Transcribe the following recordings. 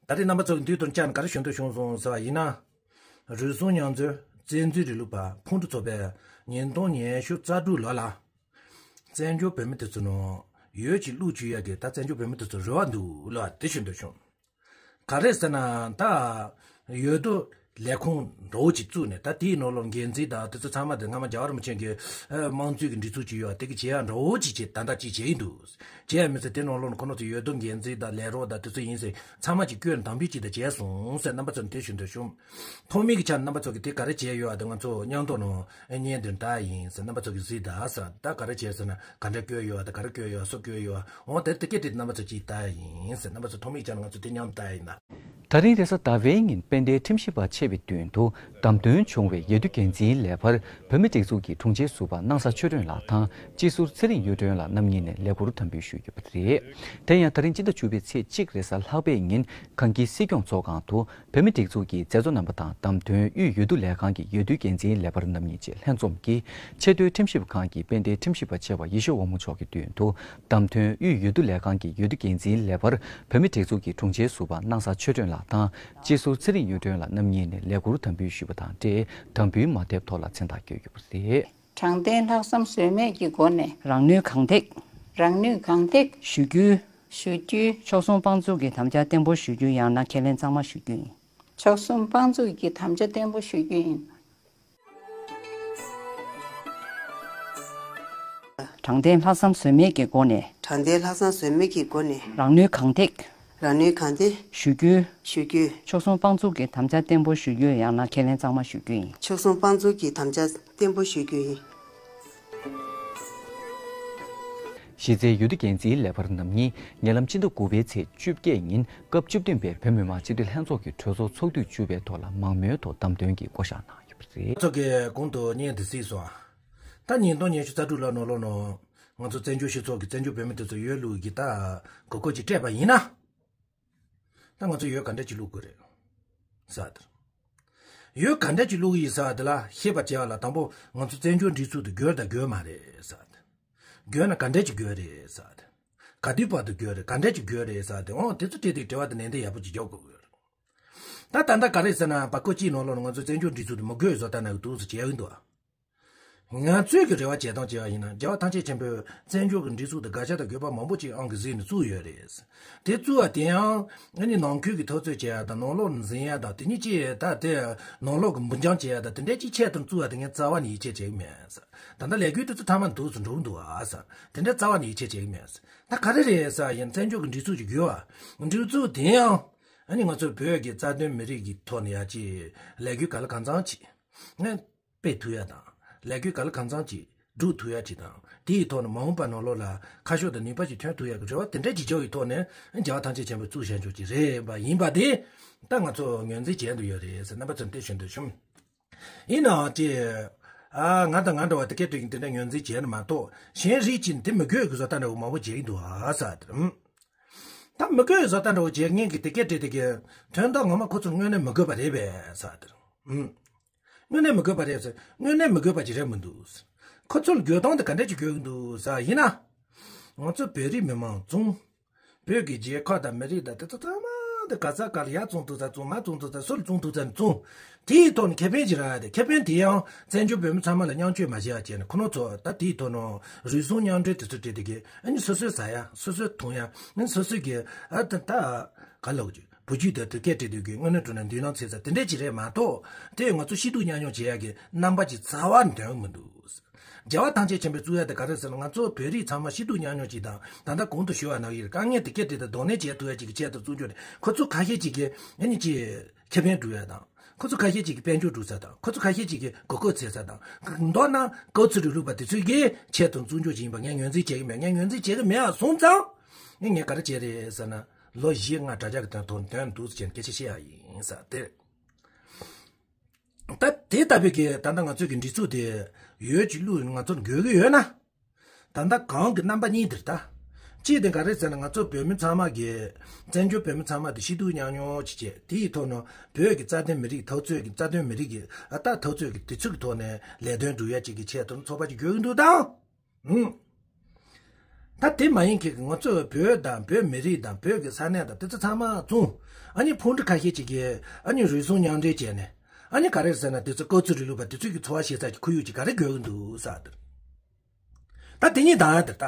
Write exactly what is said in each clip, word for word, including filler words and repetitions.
ད་རེས་རྣམ་པ་ཚོ་གི་མདུན་དུ་བཅར་ནས་ག་རེ་ཞུ་འདོད་བྱུང་སོང་ཟེར་བ་ཡིན་ན། རུལ་སུངས་མྱོང་ཚོར་བཙན་འཛུལ་རིང་ལུགས་པ་ཕུང་དཀྲུག་ཚོགས་པས་ཉིས་སྟོང་ཉི་ཤུ་རྩ་དྲུག་ལོ་ལ། བཙན་བྱོལ་བོད་མི་དེ་ཚོ་ནང་ཡོད་ཀྱི་བླུག་བཅུག་ཡ་གི་ད་བཙན་བྱོལ་བོད་མི་དེ་ཚོ་རེ་བ་འདུག་ལ་དེ་ཞུ་འདོད་བྱུང་། ག་རེ་ཟེར་ན་ད་ཡོད་དོ་ལས་ཁུངས་འདྲ་བོ་ཅིག་བཙུགས་ནས་ད་དེའི་ནང་ལོགས་འགན་འཛིན་དང་དེ་ཚོ་ཚང་མ་དེ་སྔ་མ་རྒྱལ་བ་རིན་པོ་ཆེ་གི་དམངས་གཙོའི་གི་སྒྲིག་འཛུགས་ཅིག་ཡོད་དེ་གི་བྱེད་ཡ་འདྲ་བོ་ཅིག་བྱེད་ད་ལྟ་ཅིག་བྱེད་ཡི་འདུག་བྱེད་ཡ་མི་ཚེ་དེ་ནང་ལོགས་ནས་ཁོ་ནོ་ཚོ་ཡོད་དོ་འགན་འཛིན་དང་ལས་རོགས་དང་དེ་ཚོ་ཡིན་ཟེར་ཚང་མ་ཅིག་བསྐྱོད་ནས་དམ་འབུལ་ཅིག་ད་བྱས་སོང་ཟེར་རྣམ་པ་ཚོ་ནས་དེ་ཞུ་འདོད་བྱུང་། ཐོག་མའི་གི་ཆ་ནས་རྣམ་པ་ཚོ་གི་དེ་ག་རེ་བྱས་ཡོད་ཨ་དེ་ང་ཚོ་མཉམ་དུ་ནང་བརྙན་དེ་ལྟ་ཡིན་ཟེར་རྣམ་པ་ཚོ་གི་གཟིགས་ད་ཟེར་ད་ག་རེ་བྱས་ཟེར་ན་ག་འདྲ་བསྐྱོད་ཡོད་ཨ་ད་ག་རེ་བསྐྱོད་ཡོད་ཨ་སུ་བསྐྱོད་ཡོད་ཨ་འོ་དེ་དེ་སྐད་དེ་རྣམ་པ་ཚོ་ཅིག་ལྟ་ཡིན་ཟེར་རྣམ་པ་ཚོ་ཐོག་མའི་ཆ་ནས་ང་ཚོ་དེ་མཉམ་ལྟ་ཡིན་ད། ད་རིང་རེས་གཟའ་ཟླ་བའི་ཉིན་དཔལ་ལྡན་ཁྲིམས་ཞིབ་པ་ཆེ་བའི་མདུན་དུ་བདམས་ཐོན་བྱུང་བའི་ཡོད་དོ་འགན་འཛིན་ལས་འཕར་བོད་མི་སྒྲིག་འཛུགས་ཀྱི་དྲུང་ཆེ་ཟུར་པ་སྣང་ས་ཆོས་སྒྲོན་ལགས་དང་སྤྱི་ཟུར་ཚེ་རིང་གཡུ་སྒྲོན་ལགས་རྣམ་གཉིས་ནས་ལས་འཁུར་དམ་འབུལ་ཞུས་ཡོད་པ་རེད། དེ་ཡང་ད་རིང་སྤྱི་ཟླ་བཅུ་པའི་ཚེས་གཅིག་རེས་གཟའ་ལྷག་པའི་ཉིན་གངས་སྐྱིད་སྲིད་སྐྱོང་ཚོགས་ཁང་དུ་བོད་མི་སྒྲིག་འཛུགས་ཀྱི་མཛད་གཙོ་རྣམ་པ་དང་བདམས་ཐོན་དབུས་འོས་བསྡུ་ལས་ཁང་གི་འོས་བསྡུ་འགན་འཛིན་ལས་འཕར་རྣམ་གཉིས་བཅས་ལྷན་འཛོམས་ཀྱིས་ཆེས་མཐོའི་ཁྲིམས་ཞིབ་ཁང་གི་དཔལ་ལྡན་ཁྲིམས་ཞིབ་པ་ཆེ་བ་ཡེ་ཤེས་དབང་མོ་མཆོག་གི་མདུན་དུ་བདམས་ཐོན་དབུས་འོས་བསྡུ་ལས་ཁང་གི་འོས་བསྡུ་འགན་འཛིན་ལས་འཕར་བོད་མི་སྒྲིག་འཛུགས་ཀྱི་དྲུང་ཆེ་ཟུར་པ་སྣང་ས་ཆོས་སྒྲོན་ལགས་དང་སྤྱི་ཟུར་ཚེ་རིང་གཡུ་སྒྲོན་ལགས་རྣམ་གཉིས་ནས་ལས་འཁུར་དམ་འབུལ་ཞུས་པ་དང་འབྲེལ་དམ་འབུལ་མ་ཐེབས་ཐོག་ལ་མཚན་རྟགས་བཀོད་ཡོད་པ་རེད། དྲང་བདེན་ལྷག་བསམ་ཟོལ་མེད་ཀྱི་སྒོ་ནས། རང་ནུས་གང་ཐེག་རང་ནུས་གང་ཐེག་ཞུ་རྒྱུའི། ཞུ་རྒྱུའི། ཕྱོགས་མཚུངས་དཔང་འཛུགས་ཀྱི་དམ་བཅའ་བརྟན་པོ་ཞུ་རྒྱུ་ཡང་ན་ཁས་ལེན་གཙང་མ་ཞུ་རྒྱུ་ཡིན། ཕྱོགས་མཚུངས་དཔང་འཛུགས་ཀྱི་དམ་བཅའ་བརྟན་པོ་ཞུ་རྒྱུ་ཡིན། དྲང་བདེན་ལྷག་བསམ་ཟོལ་མེད་ཀྱི་སྒོ་ནས། དྲང་བདེན་ལྷག་བསམ་ཟོལ་མེད་ཀྱི་སྒོ་ནས། རང་ནུས་གང་ཐེག་རང་ནུས་གང་ཐེག་ཞུ་རྒྱུའི། ཞུ་རྒྱུའི། ཕྱོགས་མཚུངས་དཔང་འཛུགས་ཀྱི་དམ་བཅའ་བརྟན་པོ་ཞུ་རྒྱུ་ཡང་ན་ཁས་ལེན་གཙང་མ་ཞུ་རྒྱུ་ཡིན། ཕྱོགས་མཚུངས་དཔང་འཛུགས་ཀྱི་དམ་བཅའ་བརྟན་པོ་ཞུ་རྒྱུ་ཡིན། གཞི་རྩའི་འོས་བསྡུ་འགན་འཛིན་ལས་འཕར་རྣམ་གཉིས་ཉེ་ལམ་སྤྱི་ཟླ་དགུ་པའི་ཚེས་བཅོ་བརྒྱད་ཉིན་སྐབས་བཅུ་བདུན་པའི་བོད་མི་མང་སྤྱི་འཐུས་ལྷན་ཚོགས་ཀྱི་གྲོས་ཚོགས་ཚོགས་དུས་བཅུ་པའི་ཐོག་ལ་མང་མོས་ཐོག་བདམས་ཐོན་གྱིས་བསྐོ་བཞག་གནང་ཡོད་པ་རེད། ཚོགས་ཀྱི་གོང་དུ་བརྙན་དེ་གཟིགས་སོང་། ད་ཉིས་སྟོང་ཉི་ཤུ་རྩ་དྲུག་ལོ་ནང་ལོགས་ནང་ང་ཚོ་བཙན་བྱོལ་སྤྱི་ཚོགས་ཀྱི་བཙན་བྱོལ་བོད་མི་དེ་ཚོ་འོས་བླུག་གི་ད་གོ་སྐབས་ཅིག་སྤྲད་པ་ཡིན་ན། ད་ང་ཚོ་འོས་ག་འདྲ་ཅིག་བླུག་དགོས་རེད་ཟེར་དེ། འོས་ག་འདྲ་ཅིག་བླུག་གི་ཡིན་ཟེར་དེ་ལ་ཤེས་པ་བྱས་པ་ལ་དང་པོ་ང་ཚོ་བཙན་བྱོལ་སྒྲིག་འཛུགས་དེ་དགོས་དང་དགོས་མ་རེད་ཟེར་དེ། དགོས་ན་ག་འདྲ་ཅིག་དགོས་རེད་ཟེར་དེ། ག་དུས་བར་དུ་དགོས་རེད་ག་འདྲ་ཅིག་དགོས་རེད་ཟེར་དེ་འོ་དེ་ཚོ་དྲིས་དེ་དྲི་བ་དེ་ནན་ཏན་ཡག་པོ་ཅིག་རྒྱག་དགོས་ཡོད་རེད། ད་ད་ལྟ་ག་རེ་ཟེར་ན་བར་སྐབས་གཅིག་ནང་ལོགས་ལ་ང་ཚོ་བཙན་བྱོལ་སྒྲིག་འཛུགས་དེ་མི་དགོས་བཟོ་ལྟ་ན་གི་འདུག་ཟེར་བྱས་ཡོད་འདུག་ང་ཚོས་ཀྱི་རེ་བ་བྱེད་སྟངས་བྱས་པ་ཡིན་ན་རྒྱལ་བ་ཐམས་ཅད་མཁྱེན་པའི་བཙན་བྱོལ་གྱི་སྒྲིག་འཛུགས་དེ་དགའ་ཤ་དང་དགོས་པ་མང་པོ་ཅིག་ཨང་གི་གཟིགས་ནས་བཙུགས་ཡོད་རེད། དེ་བཙུགས་པ་དེ་ཡང་ཨ་ནི་ནང་ཁུལ་གྱི་འཐབ་རྩོད་བྱེད་ཡ་དང་ནང་ལོགས་ནས་འཛིང་ཡ་དང་དེ་ཉིད་ཀྱིས་ད་དེ་ནང་ལོགས་ཀྱི་འབུད་རྐྱང་བྱེད་ཡ་དང་དེ་འདྲས་ཀྱི་ཆེད་དུ་བཙུགས་པ་དེ་ངས་རྩ་བ་ནས་ཡིད་ཆེས་བྱེད་ཀྱི་མེད། ད་ལྟ་ལས་འགུལ་དེ་ཚོ་མཐའ་མ་འདུག་སུ་འགྲོ་གི་འདུག་ཨ་ས་དེ་འདྲས་རྩ་བ་ནས་ཡིད་ཆེས་བྱེད་ཀྱི་མེད། ད་ག་རེ་རེད་ས་ཡིན་བཙན་བྱོལ་གྱི་སྒྲིག་འཛུགས་ཀྱི་དགོས་པ་སྒྲིག་འཛུགས་དེ་ཡང་ཨ་ནི་ང་ཚོ་བོད་ཀྱི་རྩ་དོན་མི་རིགས་ཀྱི་ཐོག་ནས་ཡ་ཅིག་ལས་འགུལ་ག་ལ་གང་འཚམ་ཅིག་ངས། སྤེལ་ཐུབ་ཡ་དང་། ལས་འགུལ་ག་ལ་གང་འཚམ་ཅིག་སྒྲུབ་ཐུབ་ཡ་ཅིག་དང་། དེའི་ཐོག་ནས་མ་འོངས་པ་ནང་ལོགས་ལ་ཁ་ཕྱོགས་དང་ནུས་པ་ཅིག་ཐོན་ཐུབ་ཡ་གི་རེ་བ་དེ་འདྲ་ཅིག་བྱ་བའི་ཐོག་ནས་རྒྱལ་བ་ཐམས་ཅད་མཁྱེན་པའི་གཙུག་བྱང་ཆོག་ཅིག་རེད་པ་ཡིན་པ་དེ་ད་ང་ཚོ་ངོས་འཛིན་བྱས་འདུག་ཡོད་རེད་ཟེར་རྣམ་པ་ཚོར་འདི་ཞུ་འདོད་བྱུང་། ཡིན་ནའང་ཅི། ཨ་ང་དང་ང་འདྲ་བ་དེ་སྐད་དྲིས་ཀྱིན་དེ་འདྲ་ངོས་འཛིན་བྱས་ནི་མ་གཏོགས་གཞན་རིགས་ཅིག་དེ་མི་དགོས་ཀྱི་བཟོ་ལྟ་འདྲ་བོ་མང་པོ་བྱེད་ཀྱི་འདུག་ཨ་ས་དེ། ད་མི་དགོས་བཟོ་ལྟ་འདྲ་བོ་བྱེད་མཁན་གྱི་དེ་སྐད་དྲིས་དེ་གི་དོན་དག་ངོ་མ་ཁོ་ཚོར་དངོས་གནས་མི་དགོས་པ་རེད་པས་ས་དེ། དངོས་གནས་མི་དགོས་པ་རེད་ཟེར། དངོས་གནས་མི་དགོས་པ་ཅིག་རེད་མི་འདུག་ཁོ་ཚོར་དགོས་སྟངས་དེ་ག་འདྲ་ཅིག་དགོས་ཀྱི་འདུག་ཟེར་ཡིན་ན། ང་ཚོ་བོད་རིགས་མི་མང་བཙོང་། བོད་ཀྱི་རྒྱལ་ཁབ་དང་མི་རིགས་དང་དེ་ཚོ་ཚང་མ་དེ་ག་ས་ག་ལ་ཡར་བཙོང་ཐུབ་ས་བཙོང་མར་བཙོང་ཐུབ་ས་སུ་ལ་བཙོང་ཐུབ་ས་ནས་བཙོང་། དེའི་ཐོག་ནས་ཁེ་ཕན་ཅིག་རག་ཡ་དེ་ཁེ་ཕན་དེ་ཡང་བཙན་བྱོལ་བོད་མི་ཚང་མ་ལ་མཉམ་སྤྱོད་མ་བྱས་ཡ་བྱས་ནས་ཁོ་རང་ཚོ་ད་དེའི་ཐོག་ནས་རུལ་སུངས་མཉམ་འབྲེལ་དེ་ཚོ་བྲིས་དེ་གི་ཨ་ནི་སོ་སོས་ཟ་ཡ་སོ་སོས་འཐུང་ཡ་ཨ་ནི་སོ་སོས་ཀྱི་ཨ་ད་ད་ག་ལོག་ཅིག་བུ་རྒྱུད་དེ་དུ་སྐད་བྲིས་དུས་ཀྱི་དངོས་གནས་དྲང་གནས་མདུན་ལམ་ཚེ་ས་དེ་འདྲས་ཅིག་རེད་མ་གཏོགས་དེ་ང་ཚོ་ཤི་སྡུག་མཉམ་མྱོང་བྱེད་ཡག་གི་རྣམ་པ་ཅིག་རྩ་བ་ནས་འདོན་གི་མི་འདུག་རྒྱལ་བ་ཐམས་ཅད་མཁྱེན་པའི་གཙུག་ཡག་དེ་ག་རེ་ཟེར་ན་ང་ཚོ་བོད་རིགས་ཚང་མ་ཤི་སྡུག་མཉམ་མྱོང་ཅིག་དང་ད་ལྟ་གོང་དུ་ཞུ་བ་ནང་བཞིན་དཀའ་ངལ་དེ་སྐད་བྲིས་དང་གདོང་ལེན་བྱེད་ཐུབ་ཡག་ཅིག་གི་ཆེད་དུ་བཙུགས་རྒྱུ་རེད། ཁོ་ཚོ་ཁ་ཤས་ཅིག་གིས་ཨ་ནི་ཅིག་ཁེ་ཕན་སྒྲུབ་ཡག་དང་ཁོ་ཚོ་ཁ་ཤས་ཅིག་གིས་དཔལ་འབྱོར་སྒྲུབ་ས་དང་ཁོ་ཚོ་ཁ་ཤས་ཅིག་གིས་གོ་སྐབས་འཚོལ་ས་དང་མདོར་ན་སྐབས་འཚོལ་རིང་ལུགས་པ་དེ་ཚོའི་གི་ཆེད་དུ་བཙུགས་རྒྱུ་ཅིག་ཡིན་པ་ངས་ངོས་འཛིན་བྱེད་ཀྱི་མེད། ངས་ངོས་འཛིན་བྱེད་ཀྱི་མེད་པ་སོང་ཙང་ངས་ངས་ག་རེ་བྱས་རེད་ཟེར་ན། ལོ་བཞི་ལྔ་དྲ་རྒྱ་གི་དོན་ཐོག་དོན་འདུག་ཟེར་སྐད་ཆ་བཤད་ཡ་ཡིན་ས་དེ། ད་དེ་ལྟ་བུའི་གི་ད་ལྟ་ང་ཚོའི་གི་སྒྲིག་འཛུགས་དེ་ཡོད་ཀྱི་ལུགས་ང་ཚོར་དགོས་ཀྱི་ཡོད་ན། ད་ལྟ་གང་གི་རྣམ་པ་གཉིས་འདིར་ད། གཅིག་དེ་ག་རེ་ཟེར་ན་ང་ཚོ་བོད་མི་ཚང་མ་གི་བཙན་བྱོལ་བོད་མི་ཚང་མ་དེ་ཤི་སྡུག་མཉམ་མྱོང་ཅིག་བྱས་དེ་ཡི་ཐོག་ནས་བོད་ཀྱི་རྩ་དོན་མི་རིགས་འཐབ་རྩོད་ཀྱི་རྩ་དོན་མི་རིགས་ཀྱི་ཨ་ད་འཐབ་རྩོད་ཀྱི་དུས་ཚོད་ཀྱི་ཐོག་ནས་ལས་དོན་སྒྲུབ་ཡ་ཅིག་གི་ཆེད་དུ་ཚོགས་པ་ཅིག་དགོས་ཀྱི་འདུག་ད། ཨང་། ད་དེ་མ་ཡིན་མཁན་གྱི་ང་ཚོ་བོད་དང་བོད་མི་རིགས་དང་བོད་ཀྱི་ས་གནས་དང་དེ་ཚོ་ཚང་མ་བཙོང་། ཨ་ནི་ཕུང་འདྲི་ཁ་ཤས་ཅིག་གིས་ཨ་ནི་རུལ་སུངས་མཉམ་འབྲེལ་བྱས་ནས། ཨ་ནི་ག་རེ་ཟེར་ན་དེ་ཚོ་སྐབས་འཚོལ་རིང་ལུགས་པ་དེ་ཚོས་ཀྱི་འཚོ་བ་སྐྱེལ་ས་ཀྱི་ཁོར་ཡུག་ཅིག་ག་རེ་དགོས་ཀྱི་འདུག་ཟེར། ད་དེ་གཉིས་དང་ཡང་དེ་ལྟ།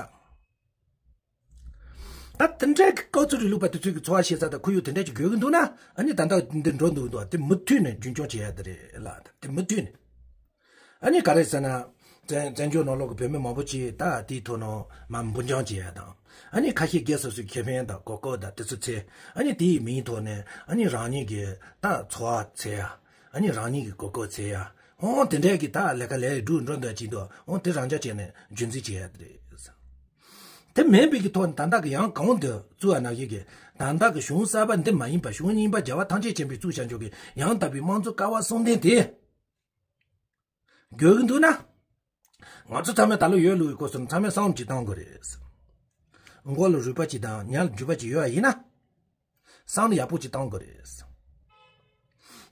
ད་དེ་འདྲའི་སྐབས་འཚོལ་རིང་ལུགས་པ་དེ་ཚོས་ཀྱི་འཚོ་བ་སྐྱེལ་ས་དང་ཁོར་ཡུག་དེ་འདྲ་ཅིག་དགོས་ཀྱི་འདུག་ན། ཨ་ནི་ད་ལྟ་འདི་འགྲོ་འདུག་འདུག་དེ་མུ་མཐུད་ནས་རྒྱུན་སྐྱོང་བྱེད་ཡ་དེ་རེད་ལ། དེ་མུ་མཐུད་ནས། ཨ་ནི་ག་རེ་ཟེར་ན། བཙན་བཙན་བྱོལ་ནང་ལོགས་ཀྱི་བོད་མི་མང་པོ་ཅིག་ད་དེའི་ཐོག་ནང་མར་འབུར་འགྱངས་བྱེད་ཡ་དང་། ཨ་ནི་ཁ་ཤས་སྒེར་སོ་སོའི་ཁེ་ཕན་དང་གོ་སྐབས་དང་དེ་ཚོ་འཚོལ། ཨ་ནི་དེའི་མིང་ཐོག་ནས་ཨ་ནི་རང་ཉིད་ཀྱི་ད་འཚོ་བ་འཚོལ་ཡ། ཨ་ནི་རང་ཉིད་ཀྱི་གོ་སྐབས་འཚོལ་ཡ། འོང་དེ་འདྲའི་གི་ད་ལས་ཀ་ལས་སྒྲུབ་འགྲོ་འདོད་ཀྱི་འདུག་འོང་དེ་རང་འཇགས་བྱས་ནས་རྒྱུན་འཛིན་བྱེད་ཡ་དེ་རེད། དེ་མིན་པའི་གི་ཐོག་ནས་ད་ལྟ་གི་ཡང་གང་དུ་བཙུགས་པ་ནང་བཞིན་གྱི་ད་ལྟ་གི་གཞུང་གསར་པ་འདི་མ་ཡིན་པ་གཞུང་རྙིང་པ་རྒྱལ་བ་ཐམས་ཅད་མཁྱེན་པས་བཙུགས་བཞག་འཇོག་གི་ཡང་དག་པའི་དམངས་གཙོ་ཀ་བ་གསུམ་ལྡན་དེ་དགོས་ཀྱི་འདུག་ན། ང་ཚོ་ཚང་མས་ད་ལོ་ཡོད་ལུགས་ཀྱི་སྐོར་སོང་ཚང་མས་བསམ་བློ་ཅིག་བཏང་དགོས་རེད། མགོ་ལ་རུས་པ་ཅིག་དང་ཉ་ལ་རྒྱུས་པ་ཅིག་ཡོད་པ་ཡིན་ན། བསམ་བློ་ཡག་པོ་ཅིག་བཏང་དགོས་རེད།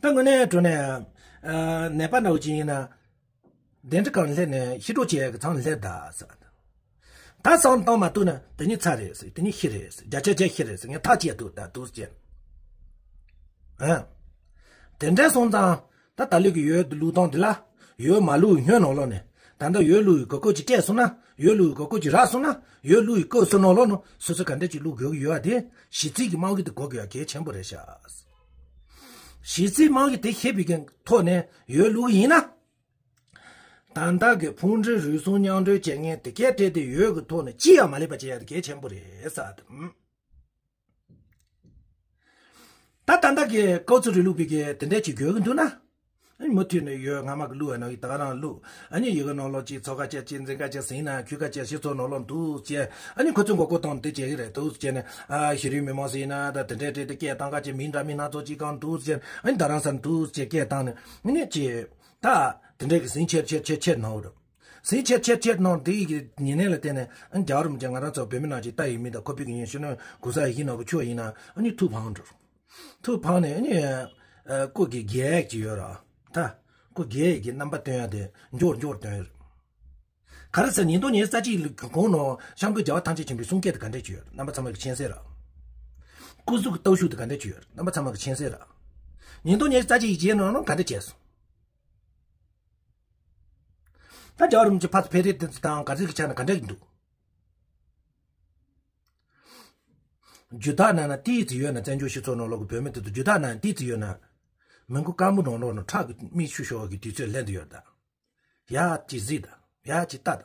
ད་དངོས་གནས་དྲང་གནས། ཨ། ནད་པ་འདྲ་བོ་ཅིག་ཡིན་ན། གདན་ཁྲི་སྒང་སླེབས་ནས་ཤི་གྲོགས་བྱེད་ཡག་གི་ཚང་སླེབས་ད་ཟེར། ད་བསམ་བློ་བཏང་མ་ཐུབ་ན་དེ་ཉིད་ཚར་རེད་ཟེར། དེ་ཉིད་ཤི་རེད་ཟེར། བརྒྱ་ཆ་བརྒྱ་ཤི་རེད་ཟེར། ངས་ཐག་བཅད་འདུག་ད་འདུག་ཟེར། ཨ། དེ་འདྲ་སོང་ཙང་། ད་ད་ལོ་གི་ཡོད་ལུགས་སྟངས་འདི་ལ། ཡོད་མ་ལུགས་སྔོན་ནང་ལོགས་ནས། ད་ལྟ་ཡོད་ལུགས་གོ་སྐབས་ཅིག་སྤྲད་སོང་ན། ཡོད་ལུགས་གོ་སྐབས་ཅིག་རག་སོང་ན། ཡོད་ལུགས་ཀྱི་སྐབས་སུ་ནང་ལོགས་ནང་སོ་སོ་ག་འདྲ་ཅིག་ལུགས་དགོས་ཀྱི་ཡོད་པ་དེ། གཞི་རྩའི་གི་རྨང་གཞི་དེ་གོ་དགོས་ཡ་གལ་ཆེན་པོ་རེད་ཤག་གཞི་རྩའི་རྨང་གཞི་དེ་ཤེས་པའི་གི་ཐོག་ནས་ཡོད་ལུགས་ཡིན་ན། ད་ལྟ་གི་ཕུང་འདྲི་རུལ་སུངས་མཉམ་འབྲེལ་བྱེད་མཁན་དེ་གས་སྤྲད་དེ་ཡོད་ཀྱི་ཐོག་ནས་ཅི་ཡང་མ་ལས་པ་བྱེད་ཡ་དེ་གལ་ཆེན་པོ་རེད་ཟེར། ད་ད་ལྟ་གི་སྐབས་འཚོལ་རིང་ལུགས་པའི་གི་དེ་འདྲ་ཅིག་དགོས་ཀྱི་འདུག་ན། ཨ་ནི་མུ་མཐུད་ནས་ཡོད་སྔ་མ་གི་ལུགས་ཨ་ནི་ད་ག་རང་ལུགས་ཨ་ནི་ཡི་གེ་ནང་ལོགས་ཅིག་ཚོགས་ཁ་བཅད་ཅིག་འཛིན་ཁ་བཅད་ཟིན་ན་ཁུལ་ཁ་བཅད་སྤྱི་ཚོགས་ནང་ལོགས་འདུག་ཅེས་ཨ་ནི་ཁོ་ཚོས་མགོ་སྐོར་བཏང་དེ་བྱེད་ཀྱི་རེད་འདུག་ཅེས་ནས། ཨ། ཤེས་རིག་མི་མང་ཟིན་ན་ད་དེ་འདྲ་འདྲ་དེ་སྐད་བཏང་ཁ་ཅིག་མིང་འདྲ་མིན་སྣ་ཚོགས་ཅིག་གང་འདུག་ཅེས་ཨ་ནི་ད་རང་ས་འདུག་ཅེས་སྐད་བཏང་ནས་ཨ་ནི་ཅིག་ད་དེ་འདྲ་གི་ཟིན་ཆེར་ཆེར་ཆེར་ཆེར་གནང་འོ་འདུག་ཟིན་ཆེར་ཆེར་ཆེར་གནང་དེ་ཡི་གི་ཉེ་གནས་ལ་བརྟེན་ནས་ཨ་ནི་རྒྱལ་བ་རིན་པོ་ཆེ་ང་རང་ཚོ་བོད་མི་ནང་ཅིག་ལྟ་ཡི་མི་དང་ཁོ་པའི་གི་ཉན་ཤེས་ན་གོ་ས་ཡི་གི་ནང་གི་ཆོས་ཡིན་ན་ཨ་ནི་ཐུགས་ཕངས་འགྲོ། ཐུགས་ཕངས་ནས་ཨ་ནི་ཨ་སྐུ་གི་རྒྱལ་ཅིག་ཡོད་ར། ད་སྐུ་རྒྱལ་ཡི་གི་རྣམ་པ་སྟོན་ཡ་དེ་མགྱོགས་མགྱོགས་སྟོན་ཡོད། ག་རེ་ཟེར་ཉིས་སྟོང་ཉི་ཤུ་རྩ་གཅིག་གོང་ནང་སྐྱབས་མགོན་རྒྱལ་བ་ཐམས་ཅད་མཁྱེན་པའི་གསུང་སྐད་དེ་ག་འདྲས་ཅིག་ཡོད་རྣམ་པ་ཚང་མ་གི་མཁྱེན་གསལ་ར། སྐུ་གཟུགས་ཀྱི་སྟོབས་ཤུགས་དེ་ག་འདྲས་ཅིག་ཡོད་རྣམ་པ་ཚང་མ་གི་མཁྱེན་གསལ་ར། ཉིས་སྟོང་ཉི་ཤུ་རྩ་གཅིག་ཡི་རྗེས་ནང་ནང་ག་འདྲས་བྱས་སོང་། ད་རྒྱལ་བ་རིན་པོ་ཆེ་ཕར་ཕེབས་རེས་དེ་ཚོ་དང་ག་ཚོད་ཀྱི་ཆ་ནས་ག་འདྲ་གི་འདུག་རྒྱུ་དག་ན་ན་ཏིས་ཙི་ཡོད་ན་བཙན་བྱོལ་སྤྱི་ཚོགས་ནང་ལོགས་ཀྱི་བོད་མི་དེ་ཚོ་རྒྱུ་དག་ན་ན་ཏིས་ཙི་ཡོད་ན། མི་མགོ་དཀར་མོ་ནང་ལོགས་ནང་ཁྲག་གི་མིག་ཆུ་ཤོར་བ་གི་དུས་ཚོད་སླེབས་འདི་ཡོད་ད། ཡ་ཅི་གཟིགས་དང་ཡ་ཅི་ལྟ་དང་།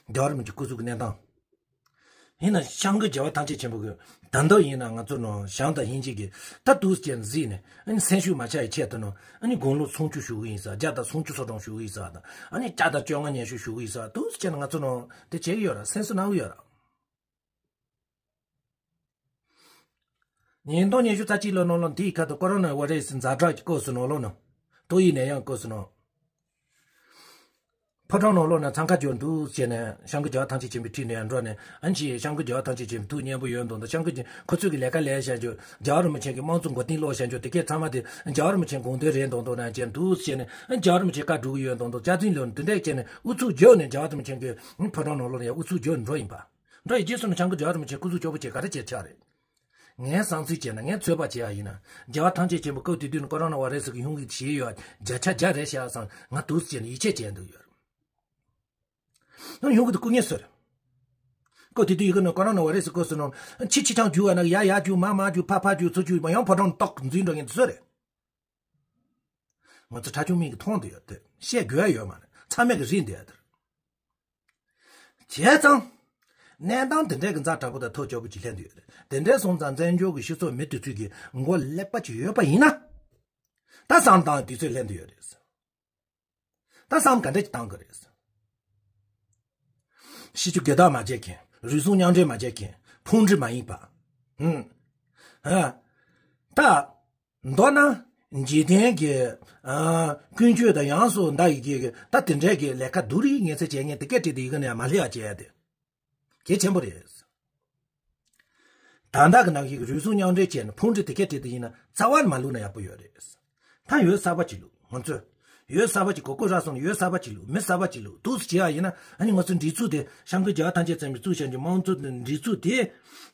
རྒྱལ་བ་རིན་པོ་ཆེ་སྐུ་གཟུགས་ཀྱི་གནས་སྟངས། ཡིན་ན་སྐྱབས་མགོན་རྒྱལ་བ་ཐམས་ཅད་མཁྱེན་པ་གི་ད་ལྟ་ཡིན་ན་ང་ཚོ་ནང་བྱམས་དང་སྙིང་རྗེ་གི་ད་འདུག་ཅེས་གཟིགས་ནས་ཨ་ནི་སེམས་ཤུགས་མ་ཆག་ཡི་ཆེད་དུ་ནང་ཨ་ནི་དགུང་ལོ་སུམ་ཅུ་བཞུགས་གི་ཡིན་ས་བརྒྱ་དང་སུམ་ཅུ་སོ་གྲངས་བཞུགས་གི་ཡིན་ས་དང་ཨ་ནི་བརྒྱ་དང་བཅོ་ལྔ་ཉི་ཤུ་བཞུགས་གི་ཡིན་ས་འདུག་ཅེས་ན་ང་ཚོ་ནང་དེ་བྱེད་ཀྱི་ཡོད་ར་སེམས་སུ་སྣང་གི་ཡོད་ར། ཉིས་སྟོང་ཉི་ཤུ་རྩ་གཅིག་ལོ་ནང་ལོ་འདིའི་ཁ་ཐུག་ཀོ་རོ་ན་བྷ་རེ་སི་ཛ་དྲག་གི་སྐབས་སུ་ནང་ལོ་ནང་ཏོག་དབྱིབས་ནད་ཡམས་སྐབས་སུ་ནང་། ཕོ་བྲང་ནང་ལོགས་ནས་འཚང་ཁ་རྒྱག་འདུག་ཟེར་ནས་སྐྱབས་མགོན་རྒྱལ་བ་ཐམས་ཅད་མཁྱེན་པའི་ཁྲི་ནས་འགྲོ་ནས་ཨ་ནི་སྐྱབས་མགོན་རྒྱལ་བ་ཐམས་ཅད་མཁྱེན་པའི་ཐུགས་མཉེས་པོ་ཡོད་མདོག་མདོག་སྐྱབས་མགོན་ཁོ་ཚོས་ཀྱི་ལས་ཀ་ལས་བྱ་རྒྱུ་རྒྱལ་བ་རིན་པོ་ཆེ་གི་དམངས་གཙོ་མགོ་རྟིང་སློག་བྱ་རྒྱུ་དེ་གས་ཚང་མ་དེ་རྒྱལ་བ་རིན་པོ་ཆེ་དགོངས་དོན་རེད་མདོག་མདོག་ནས་བྱས་འདུག་ཟེར་ནས་རྒྱལ་བ་རིན་པོ་ཆེ་བཀའ་སྒྲུབ་ཀྱི་ཡོད་མདོག་མདོག་ཅག་འཛིན་ལོན་དེ་འདྲས་བྱས་ནས་ཨུ་ཚུགས་རྒྱག་ནས་རྒྱལ་བ་རིན་པོ་ཆེ་གི་ཕོ་བྲང་ནང་ལོགས་ནས་ཡང་ཨུ་ཚུགས་རྒྱག་ནས་འགྲོ་ཡིན་པ། འགྲོ་ཡི་རྗེས་སུ་ནི་སྐྱབས་མགོན་རྒྱལ་བ་རིན་པོ་ཆེ་སྐུ་གཟུགས་སྐྱོ་པོ་བྱས་ག་རེ་བྱས་ཆགས་རེད། ངའི་བསམ་ཚུལ་བྱས་ན་ངའི་ཚོད་དཔག་བྱས་པ་ཡིན་ན། རྒྱལ་བ་ཐམས་ཅད་མཁྱེན་པ་སྐབས་དེ་དུས་ནི་ཀོ་རོ་ན་བྷ་རེ་སི་གི་ཡོང་གི་བྱས་ཡོད་བརྒྱ་ཆ་བརྒྱ་རེད་བཤད་བསམ་ང་འདུག་སེ་བྱས་ནས་ཡིད་ཆེས་བྱས་འདུག་ཡོད། ཡང་ཡོང་གི་འདུག་སྐུ་ངལ་གསོ་རེད། སྐབས་དེ་དུས་ཡི་གེ་ནི་ཀོ་རོ་ན་བྷ་རེ་སི་སྐབས་སུ་ནང་ཕྱི་ཕྱི་ཆང་རྒྱུག་བ་ན་ཡ་ཡ་རྒྱུག་མ་མ་རྒྱུག་ཕ་ཕ་རྒྱུག་ཚུར་རྒྱུག་མ་ཡང་ཕོ་བྲང་ཏོག་འཛུལ་འགྲོ་མཁན་དེ་ཚོ་རེད། ང་ཚོ་ཁྲ་ཆུང་མིག་གིས་མཐོང་བསྡད་ཡོད་དེ་བཤད་དགོས་ཡ་ཡོད་མ་རེད་ཚང་མས་གི་རིག་བསྡད་ཡ་དེ་རེད། བྱས་ཙང་། གནས་སྟངས་དེ་འདྲའི་གི་ཛ་དྲག་པོ་དང་ཐག་ཆོད་པོ་ཅིག་སླེབས་འདུག་ཡོད་རེད། དེ་འདྲའི་སོང་ཙང་བཙན་བྱོལ་གི་སྤྱི་ཚོགས་མི་དེ་ཚོས་ཀྱི་མགོ་ཀླད་པ་ཅིག་ཡོད་པ་ཡིན་ན། ད་བསམ་བཏང་དུས་ཚོད་སླེབས་འདུག་ཡོད་རེད། ད་བསམ་ག་འདྲ་ཅིག་བཏང་དགོས་རེད། ཤི་ཆུ་དགེ་ཐག་མ་བྱས་མཁན། རུལ་སུངས་མཉམ་འབྲེལ་མ་བྱས་མཁན། ཕུང་འདྲི་མ་ཡིན་པ། ཧུམ། ཨ། ད། མདོར་ན། འཇིག་རྟེན་གྱི། ཨ། ཀུན་སྤྱོད་དང་ཡང་སོགས་འདའ་ཡི་གེ་གི་ད་དེ་འདྲའི་གི་ལས་ཀ་སྡུག་རིགས་ངན་ཚད་བྱས་ངན་དེ་སྐད་བྲིས་ཏེ་ཡི་གེ་ནས་མ་སླེབས་ཡ་བྱས་ཏེ། གལ་ཆེན་པོ་རེད། ད་ལྟ་གི་ནང་བཞིན་རུལ་སུངས་མཉམ་འབྲེལ་བྱས་ནས་ཕུང་འདྲི་དེ་སྐད་བྲིས་ཏེ་ཡིན་ན་རྩ་བ་ནས་མ་བླུགས་ན་ཡག་པོ་ཡོད་རེད། ད་ཡོད་གསར་པ་ཅིག་བླུགས་ང་ཚོས། ཡོད་གསར་པ་ཅིག་གོ་སྐབས་རག་སོང་ན་ཡོད་གསར་པ་ཅིག་བླུག་མི་གསར་པ་ཅིག་བླུག་འདུག་སེ་བྱེད་ཡ་ཡིན་ན། ཨ་ནི་ང་ཚོའི་སྒྲིག་འཛུགས་དེ་སྐྱབས་མགོན་རྒྱལ་བ་ཐམས་ཅད་མཚོན་པའི་གཙོས་བྱས་ཀྱི་དམངས་གཙོ་སྒྲིག་འཛུགས་དེ་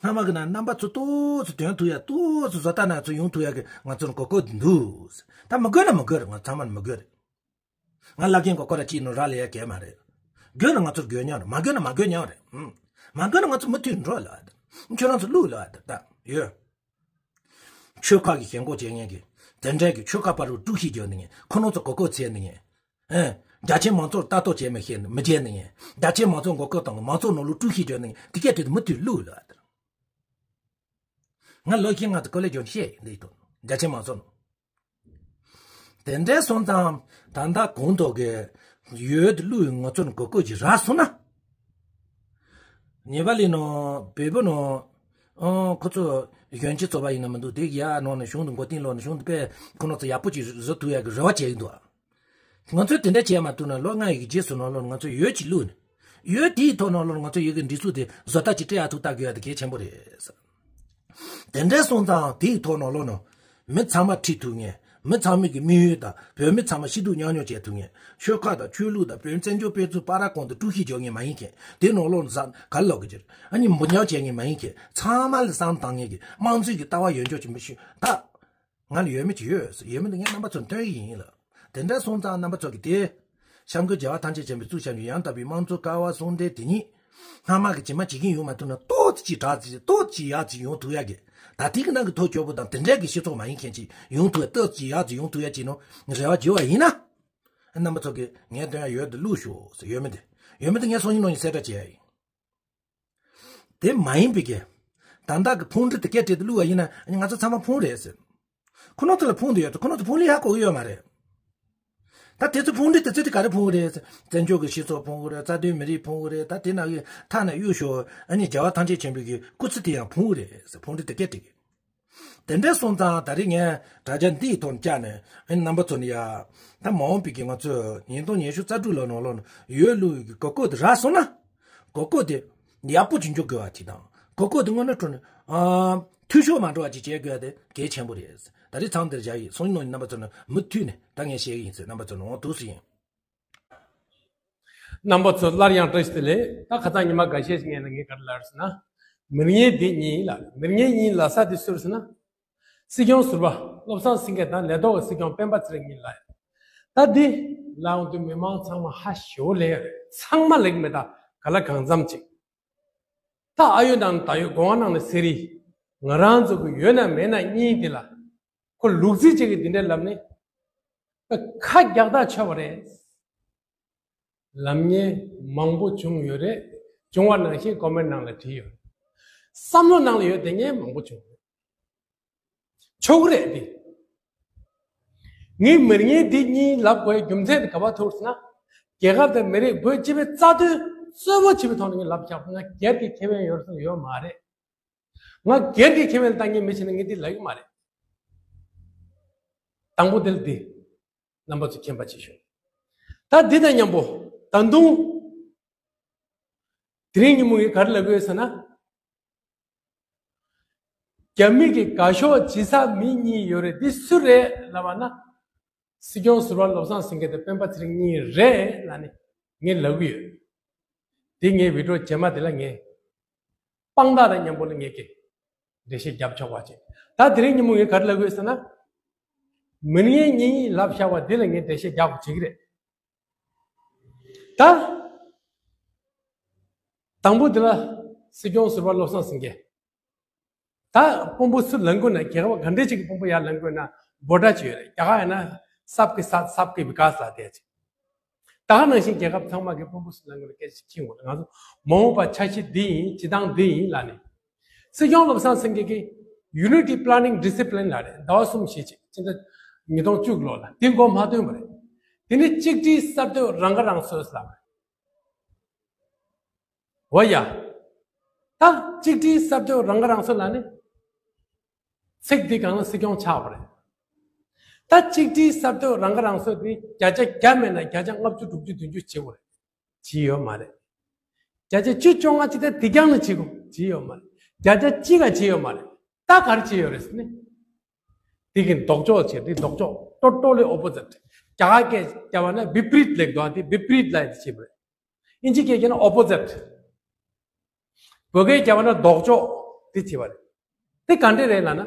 སྔ་མ་གི་ནང་རྣམ་པ་ཚོ་ཏོག་ཙམ་དོན་ཐུབ་ཡ་ཏོག་ཙམ་བཟོ་ལྟ་ན་ཚོ་ཡོང་ཐུབ་ཡ་གི་ང་ཚོར་གོ་སྐབས་འདུག་ད་མི་དགོས་ན་མི་དགོས་རེད། ང་ཚང་མར་མི་དགོས་རེད། ང་བླ་རྒན་གོ་སྐོར་ར་གཅིག་ནང་རག་ལས་ཡ་གལ་མ་རེད། དགོས་ན་ང་ཚོར་དགོས་མཉམ་རེད། མ་དགོས་ན་མ་དགོས་མཉམ་རེད། ཨུམ། མ་དགོས་ན་ང་ཚོ་མུ་མཐུད་འགྲོ་ལ་ཨ་ད། ཁྱོད་རང་ཚོ་བླུག་ལ་ཨ་ད་ད་ཡོད། ཆོལ་ཁ་གི་ཞེན་ཁོག་བྱེད་མཁན་གྱི། དེ་འདྲའི་གི་ཆོལ་ཁ་བར་དུ་དཀྲུག་ཤིང་རྒྱག་ནི་ངན་ཁོ་རང་ཚོ་གོ་སྐབས་འཚོལ་ནི་ངན། ཨེ། རྒྱ་ཆེའི་མང་ཚོགས་ལ་ལྟ་རྟོག་བྱེད་མི་ཤེས་ནི་མི་བྱེད་ནི་ངན། རྒྱ་ཆེའི་མང་ཚོགས་མགོ་སྐོར་བཏང་གི་མང་ཚོགས་ནང་ལོགས་དཀྲུག་ཤིང་རྒྱག་ནི་ངན་དེ་སྐད་དྲིས་ཏེ་མུ་མཐུད་བླུག་ལ་ཨ་ད། ང་ལོ་ཤས་ང་ཚོ་ཀོ་ལེ་ཇོན་བཤད་ཡིན་འདི་ཐོག་རྒྱ་ཆེ་མང་ཚོགས་ནང་། དེ་འདྲའི་སོང་ཙང་ད་ལྟ་གོང་ཐོག་གི་ཡོད་བླུག་ཡོད་ང་ཚོ་ནང་གོ་སྐབས་ཅིག་རག་སོང་ན། ཉེ་བ་ལི་ནང་བོད་པ་ནང་ཨང་ཁོ་ཚོ་གཞོན་སྐྱེས་ཚོགས་པ་ཡིན་ན་མི་འདུག་དེ་ཡ་ནང་ནས་གཞུང་དུ་མགོ་རྟིང་སློག་ནས་གཞུང་དུ་དཔེ་ཁོ་ནང་ཚོ་ཡག་པོ་ཅིག་བཟོ་ཐུབ་ཡག་གི་རེ་བ་བྱེད་ཀྱི་འདུག་ང་ཚོས་དེ་འདྲ་བྱས་མ་ཐུབ་ན་ལོ་ལྔ་ཡི་གི་རྗེས་སུ་ནང་ལོགས་ང་ཚོས་ཡོད་ཅིག་བླུགས་ནས། ཡོད་དེའི་ཐོག་ནང་ལོགས་ང་ཚོས་ཡི་གེ་འབྲི་ཚུལ་དེ་བཟོ་ལྟ་ཅིག་སྤྲད་ཡག་ཐུགས་ཐག་གི་ཡ་དེ་གལ་ཆེན་པོ་རེད། དེ་འདྲ་སོང་ཙང་དེའི་ཐོག་ནང་ལོགས་ནང་མི་ཚང་མ་ཁྲིད་ཐུབ་ངེས། མི་ཚང་མའི་གི་དམིགས་ཡུལ་དང་བོད་མི་ཚང་མ་སྐྱིད་སྡུག་མཉམ་མྱོང་བྱེད་ཐུབ་ངེས། ཆོལ་ཁ་དང་ཆོས་ལུགས་དང་བོད་བཙན་བྱོལ་སྤེལ་ཚུལ་བར་གོང་དུ་དཀྲུག་ཤིང་རྒྱག་ངེས་མ་ཡིན་མཁན། དེ་ནང་ལོགས་ནང་ས་ག་ལོག་གི་ཅིར་ཨ་ནི་འབུ་ཉག་བྱེད་ངེས་མ་ཡིན་མཁན། ཚང་མ་ལ་བསམ་བཏང་ངེས་ཀྱི་དམངས་གཙོའི་གི་ལྟ་བ་ཡོད་འཇོག་ཅིག་མི་ཤེས་ད། ང་ལ་ཡོད་མེད་ཅིག་ཡོད། ཡོད་མེད་དེ་ངས་རྣམ་པ་ཚོར་སྟོན་ཡི་ཡིན་ལ། དེ་འདྲ་སོང་ཙང་རྣམ་པ་ཚོ་གི་དེ། སྐྱབས་མགོན་རྒྱལ་བ་ཐམས་ཅད་མཁྱེན་པའི་གཙུག་བྱམས་ཀྱི་ཡང་དག་པའི་དམངས་གཙོ་ཀ་བ་གསུམ་ལྡན་དེ་ཉིད། སྔ་མ་གི་ཇི་མ་ཇི་བཞིན་ཡོང་མ་ཐུབ་ན་ཏོག་ཙམ་ཅིག་དྲག་ཙམ་ཏོག་ཙམ་ཡག་ཙམ་ཡོང་ཐུབ་ཡག་གི། ད་ལྟའི་གི་ནང་གི་ཐོ་ཅོག་པོ་དང་དེ་འདྲ་གི་སྤྱི་ཚོགས་མ་ཡིན་མཁན་ཅིག་ཡོང་ཐུབ་ཡག་ཏོག་ཙམ་ཡག་ཙམ་ཡོང་ཐུབ་ཡག་ཅིག་ནང་རེ་བ་བྱེད་པ་ཡིན་ན། རྣམ་པ་ཚོ་གི་ངས་སྟོན་ཡག་ཡོད་དེ་བླུགས་ཤོག་ཟེར་ཡོད་མེད་དེ། ཡོད་མེད་དེ་ངས་སང་ཉིན་གནངས་ཉིན་གསལ་བསྒྲགས་བྱེད་ཡག་ཡིན། དེ་མ་ཡིན་པའི་གི། ད་ལྟ་གི་ཕུང་འདྲི་དེ་སྐད་བྲིས་ཏེ་བླུགས་པ་ཡིན་ན་ང་ཚོ་ཚང་མ་ཕུང་རེད་ཟེར། ཁོ་ནོ་ཚོ་ལ་ཕུང་དུ་ཡོད་དོ་ཁོ་ནོ་ཚོ་ཕུང་ལི་ཧ་གོ་གི་ཡོད་མ་རེད། ད་དེ་ཚོ་ཕུང་འདྲི་དེ་ཚོ་དེ་ག་རེ་ཕུང་གི་རེད་ཟེར། བཙན་བྱོལ་གི་སྤྱི་ཚོགས་ཕུང་གི་རེད། རྩ་དོན་མི་རིགས་ཕུང་གི་རེད། ད་དེ་ན་གི་ཐ་ན་གཡུག་ཞོག་ཨ་ནི་རྒྱལ་བ་ཐམས་ཅད་མཁྱེན་པའི་གི་སྐུ་ཚེ་དེ་ཡང་ཕུང་གི་རེད་ཟེར་ཕུང་འདྲི་དེ་སྐད་བྲིས་གི། དེ་འདྲ་སོང་ཙང་ད་རེས་ངས་དྲ་རྒྱ་འདིའི་ཐོག་བཅར་ནས་ཨེ་རྣམ་པ་ཚོ་ནི་ཡ། ད་མ་འོངས་པའི་གི་ང་ཚོས་ཉིས་སྟོང་ཉི་ཤུ་རྩ་དྲུག་ལོ་ནང་ལོགས་ནས་ཡོད་ལུགས་ཀྱི་གོ་སྐབས་དེ་རག་སོང་ན། གོ་སྐབས་དེ་ཡག་པོ་ཅིག་འཇོག་དགོས་པ་ཅིག་དང་གོ་སྐབས་དེ་དངོས་གནས་དྲང་གནས་ཨ། འཐུས་ཤོར་མ་འགྲོ་བ་ཅིག་བྱེད་དགོས་པ་དེ་གལ་ཆེན་པོ་རེད། ད་རེས་མཚམས་འདིར་བཞག་ཡིན། སང་ཉིན་གནངས་ཉིན་རྣམ་པ་ཚོ་ནས་མུ་མཐུད་ནས་ད་ངས་བཤད་གི་ཡིན་ཟེར་རྣམ་པ་ཚོ་ནས་འོང་འདུག་སེ་ཡིན། རྣམ་པ་ཚོ་སླར་ཡང་བཀྲ་ཤིས་བདེ་ལེགས། ད་ཁ་སང་ཉི་མ་འགའ་ཤས་ཤིག་ངས་ལ་ངས་ག་རེ་ལབ་ཟེར་ན། མི་ངན་འདི་གཉིས་ལ་མི་ངན་གཉིས་ལབ་ས་དེ་སུ་རེད་ཟེར་ན། སྲིད་སྐྱོང་ཟུར་པ་བློ་བཟང་སེང་གེ་དང་ལས་ཐོག་གི་སྲིད་སྐྱོང་སྤེན་པ་ཚེ་རིང་གཉིས་ལབ་ཡ། ད་འདི་ལབ་ཡོང་དུས་མི་མང་ཚང་མ་ཧ་ཞེ་པོ་ལས་ཡོད་རེད། ཚང་མ་ལེགས་མེད་ད་ག་ལ་གང་འཚམ་ཅིག་ད་ཨ་ཡོད་ནང་ད་ཡོད་སྒོ་ང་ནང་ནས་ཟེར་རེད། ང་རང་ཚོ་གི་ཡོད་ན་མེད་ན་གཉིས་འདི་ལ། ཁོ་ལུག་རྫི་གཅིག་གིས་འདི་འདྲ་ལབ་ནི། ཁ་རྒྱག་ཐག་ཆོད་པ་རེད། ལབ་མཁན་མང་པོ་བྱུང་ཡོད་རེད། བྱུང་བ་ནང་བཞིན་ཀོ་མེན་ནང་ལ་བྲིས་ཡོད། བསམ་བློ་ནང་ལ་ཡོད་དེ་ངས་མང་པོ་བྱུང་ཡོད། ཆོག་གི་རེད་དེ། ངས་མི་ངན་འདི་གཉིས་ལབ་དགོས་རྒྱུ་མཚན་དེ་ག་པར་ཐུག་ཟེར་ན། རྒྱལ་ཁབ་དང་མི་རིགས་བོད་སྤྱི་པའི་རྩ་དོན་གཙོ་བོ་བྱེད་པའི་ཐོག་ནས་ངས་ལབ་བཞག་ང་སྒེར་གྱི་ཁེ་ཕན་ཡོད་ཟེར་ཡོད་མ་རེད། ང་སྒེར་གྱི་ཁེ་ཕན་ལ་ལྟ་མཁན་མི་ཞིག་ནི་ངས་འདི་ལབ་ཀྱི་མ་རེད། དང་པོ་དེ་ལ་འདི། རྣམ་པ་ཚོ་མཁྱེན་པ་བྱེད་ཤོག་ད་འདི་དང་མཉམ་པོ་ད་དུང་། དེ་རིང་ཉིན་མོ་ངས་ག་རེ་ལབ་ཀྱི་ཡོད་ཟེར་ན། རྒྱ་མི་གི་དགའ་ཕྱོགས་བྱེད་ས་མི་གཉིས་ཡོད་རེད། འདི་སུ་རེད་ལབ་པ་ན། སྲིད་སྐྱོང་ཟུར་པ་བློ་བཟང་སེང་གེ་དང་སྤེན་པ་ཚེ་རིང་གཉིས་རེད་ལབ་ནས་ངས་ལབ་ཀྱི་ཡོད། དེ་ངའི་བི་ཌི་ཡོ་རྗེས་མ་དེ་ལ་ངས། དཔང་རྟགས་དང་མཉམ་པོ་ལ་ངས་ཀྱི་འགྲེལ་བཤད་རྒྱབ་ཆོག་པ་བྱས། ད་དེ་རིང་ཉིན་མོ་ངས་ག་རེ་ལབ་དགོས་ཟེར་ན། མི་ངན་གཉིས་ལབ་བཞག་པ་འདི་ལ་ངས་འགྲེལ་བཤད་རྒྱག་དགོས་བྱེད་ཀྱི་རེད། ད། དང་པོ་འདི་ལ་སྲིད་སྐྱོང་ཟུར་པ་བློ་བཟང་སེང་གེ། ད་དཔོན་པོ་སུ་ལངས་དགོས་ན་རྒྱལ་ཁབ་ག་འདྲས་ཅིག་གི་དཔོན་པོ་ཡར་ལངས་དགོས་ན་འབོད་སྒྲ་ཅིག་ཡོད་རེད། རྒྱ་གར་ཡིན་ན་སབ་ཀི་སཱཐ་སབ་ཀི་བི་ཀཱས་ལབ་དེ་ཅིག་ད་ག་ནང་བཞིན་རྒྱལ་ཁབ་ཚང་མ་གི་དཔོན་པོ་སུ་ལངས་དགོས་ན་སྐད་ཆ་ཁྱི་ངོ་ང་ཚོ་མ་འོངས་པ་འཆར་གཞི་འདི་ཡིན་བྱེད་སྟངས་འདི་ཡིན་ལབ་ནས། སྲིད་སྐྱོང་བློ་བཟང་སེང་གེ་གིས་Unity Planning Discipline ལབ་རེད། ཟླ་བ་གསུམ་བཞི་ཅིག་ཕྱི་ཟླ་ཉིས་སྟོང་བཅུ་གི་ལོ་ལ་འདི་མགོ་མ་ཐོན་པ་རེད། དེ་ནི་གཅིག་སྒྲིལ་གསར་གཏོད་རང་ཁ་རང་གསོ་ལབ་རེད། འོ་ཡ། ད་གཅིག་སྒྲིལ་གསར་གཏོད་རང་ཁ་རང་གསོ་ལབ་ནི། ཚིག་འདི་གང་ལ་སྲིད་སྐྱོང་ཆགས་པ་རེད། ད་གཅིག་སྒྲིལ་གསར་གཏོད་རང་ཁ་རང་གསོ་འདི་བརྒྱ་ཆ་བརྒྱ་མེད་ན་བརྒྱ་ཆ་ལྔ་བཅུ་དྲུག་ཅུ་བདུན་ཅུ་བྱེད་དགོས་རེད། བྱེད་ཡོད་མ་རེད། བརྒྱ་ཆ་བཅུ་བཅོ་ལྔ་ཅིག་ད་འདི་རྐྱང་ལ་བྱེད་དགོས་བྱེད་ཡོད་མ་རེད། བརྒྱ་ཆ་གཅིག་ག་བྱེད་ཡོད་མ་རེད། ད་ག་རེ་བྱེད་ཡོད་རེད་ཟེར་ནི། འདི་གི་ལྡོག་ཕྱོགས་བྱེད་འདི་ལྡོག་ཕྱོགས་totally opposite། རྒྱ་གར་སྐད་བརྒྱབ་པ་ན་བི་པ་རིད་ལབ་འདུག་ཨ། དེ་བི་པ་རིད་ལབ་ཡ་དེ་བྱེད་པ་རེད། ཨིན་ཇི་སྐད་བརྒྱབ་ན་ཨོ་པོ་ཛིཊ། བོད་སྐད་བརྒྱབ་པ་ན་ལྡོག་ཕྱོགས་དེ་བྱེད་པ་རེད། དེ་ག་འདྲས་རེད་ལབ་ན།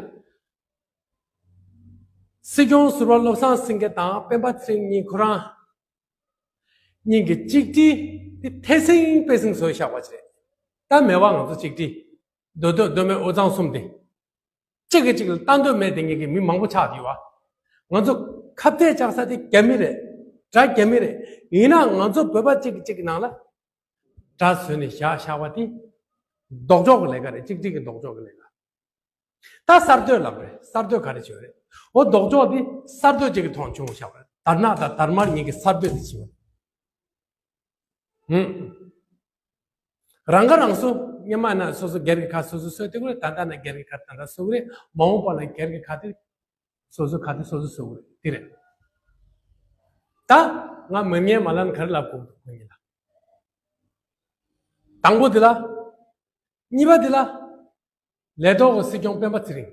སྲིད་སྐྱོང་ཟུར་པ་བློ་བཟང་སེང་གེ་དང་སྤེན་པ་ཚེ་རིང་གཉིས་ཁོ་རང་གཉིས་ཀྱི་གཅིག་སྒྲིལ་དེ་ཐད་སྲིང་པད་སྲིང་བཟོས་བཞག་པ་ཅིག་རེད། ད་མེད་པ་ང་ཚོ་གཅིག་སྒྲིལ། མདོ་སྟོད་མདོ་སྨད་དབུས་གཙང་གསུམ་དེ། གཅིག་གིས་གཅིག་ལ་ལྟ་འདོད་མེད་དེ་ངེད་ཀྱི་མི་མང་པོ་ཆགས་ཡོད་བ། ང་ཚོ་ཁ་གཏད་བཅག་ས་དེ་རྒྱ་མི་རེད། དགྲ་རྒྱ་མི་རེད། ཡིན་ན་ང་ཚོ་བོད་པ་གཅིག་གིས་གཅིག་གི་ནང་ལ་དགྲ་བཟོས་ནས་བཞག་བཞག་པ་དེ་ལྡོག་ཕྱོགས་ཀྱི་ལས་ཀ་རེད། གཅིག་སྒྲིལ་གྱི་ལྡོག་ཕྱོགས་ཀྱི་ལས་ཀ། ད་གསར་གཏོད་ལབ་རེད། གསར་གཏོད་ག་རེ་བྱེད་རེད། འོ་ལྡོག་ཕྱོགས་དེ་གསར་གཏོད་ཅིག་གི་ཐོག་བྱུང་བཞག་པ་རེད། དར་ནག་དང་དར་དམར་གཉིས་ཀྱི་གསར་གཏོད་དེ་བྱེད་པ་རེད། ཧུམ། རང་ཁ་རང་གསོ། སྔོན་མ་ན་སོ་སོ་སྒེར་གྱི་ཁ་སོ་སོ་གསོ་དེ་གོ་རེད། ད་ལྟ་ན་སྒེར་གྱི་ཁ་ད་ལྟ་གསོ་གི་རེད། མ་འོངས་པ་ལ་སྒེར་གྱི་ཁ་དེ་སོ་སོ་ཁ་དེ་སོ་སོ་གསོ་གི་རེད། དེ་རེད། ད་ང་མི་ངན་མ་ལན་ག་རེ་ལབ་དགོས་འདུག་ཁོ་གཉིས་ལ། དང་པོ་དེ་ལ། གཉིས་པ་དེ་ལ། ལས་ཐོག་གི་སྲིད་སྐྱོང་སྤེན་པ་ཚེ་རིང་།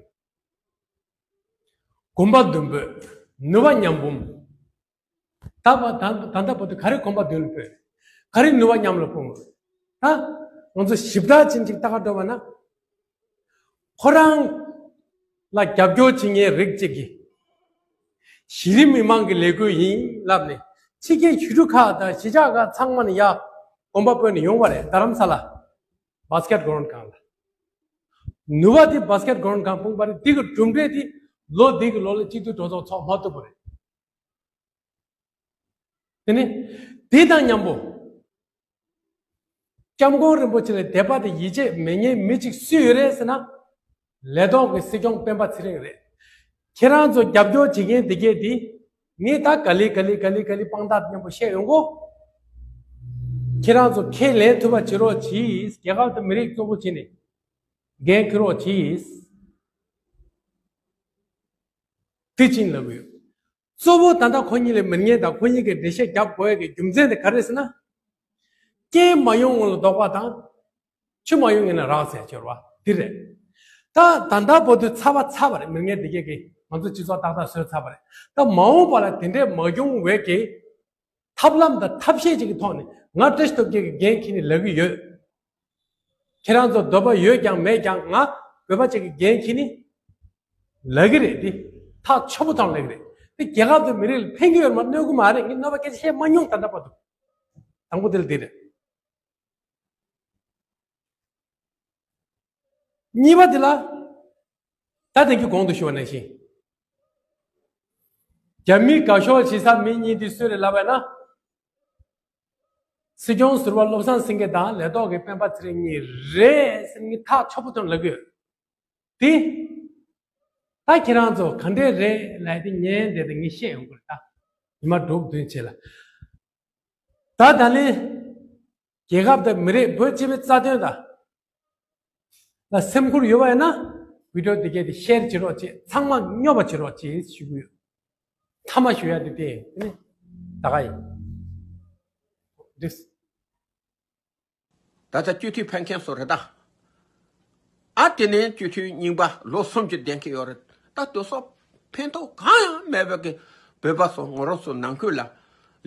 གོམ་པ་མདུན་སྤོས། ནུས་པ་མཉམ་སྤུངས། ད་བ་ད་ད་ལྟ་བར་དུ་ག་རེ་གོམ་པ་མདུན་ལ་སྤོས། ག་རེ་ནུས་པ་མཉམ་ལ་སྤུངས། ད་ང་ཚོ་ཞིབ་ཕྲ་ཅན་ཅིག་ལྟ་ག་འགྲོ་བ་ན། ཁོ་རང་ལ་རྒྱབ་སྐྱོར་བྱེད་མཁན་རིགས་གཅིག་གིས། གཞི་རིམ་མི་མང་གི་ལས་འགུལ་ཡིན་ལབ་ནས། ཕྱི་རྒྱལ་ཞི་ལུ་ཁག་དང་གཞིས་ཆགས་ཁག་ཚང་མ་ནས་ཡར་གོམ་པ་སྤོས་ནས་ཡོང་བ་རེད། རྡ་རམ་ས་ལ། བྷ་སི་ཀེ་ཊི་གོ་རོན་ཁང་ལ། ནུས་པ་དེ་བྷ་སི་ཀེ་ཊི་གོ་རོན་ཁང་སྤུངས་པ་རེད། དེ་གི་གྲུབ་འབྲས་དེ་ལོ་འདི་གི་ལོ་ལ་སྤྱི་འཐུས་གྲོས་ཚོགས་ཚོགས་མ་ཐུབ་པ་རེད། དེ་ནི་དེ་དང་མཉམ་པོ། སྐྱབས་མགོན་རིན་པོ་ཆེ་ལ་དད་པ་དང་ཡིད་ཆེས་མེད་མཁན་མི་གཅིག་སུ་ཡོད་རེད་ཟེར་ན། ལས་ཐོག་གི་སྲིད་སྐྱོང་སྤེན་པ་ཚེ་རིང་རེད། ཁྱེད་རང་ཚོ་རྒྱབ་སྐྱོར་བྱེད་མཁན་དེ་གས་དེ། ངས་ད་ག་ལེ་ག་ལེ་ག་ལེ་ག་ལེ་དཔང་རྟགས་མཉམ་པོ་བཤད་ཡོང་གོ། ཁྱེད་རང་ཚོ་ཁས་ལེན་ཐུབ་པ་བྱེད་རོགས་གྱིས། རྒྱལ་ཁབ་དང་མི་རིགས་གཙོ་བོ་བྱས་ནས་འགན་འཁུར་རོགས་གྱིས། དེ་ཕྱིན་ལབ་ཡོད། གཙོ་བོ་ད་ལྟ་ཁོ་གཉིས་ལ་མི་ངན་དང་ཁོ་གཉིས་ཀྱི་འགྲེལ་བཤད་རྒྱབ་དགོས་ཡ་གི་རྒྱུ་མཚན་དེ་ག་རེ་རེད་ཟེར་ན། རྐྱེན་མ་ཡོང་སྔོན་ལ་ལྡོག་པ་དང་། ཆུ་མ་ཡོང་ངེ་ན་རག་ཟེར་ཡ་ཅིག་ཡོད་རེད་བ། དེ་རེད། ད་ད་ལྟ་བར་དུ་ཚར་བ་ཚར་བ་རེད། མི་ངན་དེ་གས་ཀྱིས་ང་ཚོ་སྤྱི་ཚོགས་ཏག་ཏག་བཟོས་ཚར་བ་རེད། ད་མ་འོངས་པ་ལ་དེ་འདྲས་མ་ཡོང་བའི་གི་ཐབས་ལམ་དང་ཐབས་ཤེས་ཅིག་གི་ཐོག་ནས་ང་བཀྲ་ཤིས་སྟོབས་རྒྱལ་གྱི་འགན་འཁྱེར་ནས་ལབ་ཀྱི་ཡོད། ཁྱེད་རང་ཚོ་འདོད་པ་ཡོད་ཀྱང་མེད་ཀྱང་ང་བོད་པ་ཅིག་གི་འགན་འཁྱེར་ནས་ལབ་ཀྱི་རེད། དེ་ཐག་ཆོད་པོ་ཐོག་ལབ་ཀྱི་རེད། དེ་རྒྱལ་ཁབ་དང་མི་རིགས་ལ་ཕན་གྱི་ཡོད་མ་གནོད་ཀྱི་མ་རེད། ངས་གནོད་པ་སྐད་ཆ་བཤད་མ་མྱོང་། ད་ལྟ་བར་དུ། དང་པོ་དེ་ལ་དེ་རེད། གཉིས་པ་དེ་ལ། ད་དེང་གི་གོང་དུ་ཞུ་བ་ནང་བཞིན། རྒྱ་མི་དགའ་ཕྱོགས་བྱེད་ས་མི་གཉིས་དེ་སུ་རེད་ལབ་པ་ན། སྲིད་སྐྱོང་ཟུར་པ་བློ་བཟང་སེང་གེ་དང་ལས་ཐོག་གི་སྤེན་པ་ཚེ་རིང་གཉིས་རེད་ཟེར་ངས་ཐག་ཆོད་པོ་ཐོག་ལབ་ཀྱི་ཡོད། དེ། ད་ཁྱེད་རང་ཚོ་ག་འདྲས་རེད་ལབ་དེ་ཉན་བསྡད་དེ་ངས་བཤད་ཡོང་གི་རེད་ད། ཉི་མ་དྲུག་བདུན་རྗེས་ལ། ད་ད་ལན། རྒྱལ་ཁབ་དང་མི་རིགས་བོད་སྤྱི་པའི་རྩ་དོན་དང་། ལ་སེམས་ཁུར་ཡོད་པ་ཡིན་ན། བི་ཌི་ཡོ་དེ་གས་དེ་ཤེར་བྱེད་རོགས་བྱེད། ཚང་མ་སྙོབ་པ་བྱེད་རོགས་བྱེད་ཞུ་གི་ཡོད། མཐའ་མ་ཞུ་ཡ་དེ་དེ་ནི་ད་ག་ཡིན། འགྲིགས། ད་ལྟ་སྤྱི་འཐུས་ཕེབས་མཁན་ཚོ་རེད་ད། ཨ་དེ་ནས་སྤྱི་འཐུས་རྙིང་པ་ལོ་གསུམ་གྱི་ལྡན་གྱི་ཡོད་རེད། ད་དེ་ཚོ་ཕན་ཐོགས་གང་ཡང་མེད་པའི་གི་བོད་པ་ཚོ་ང་རང་ཚོ་ནང་ཁུལ་ལ་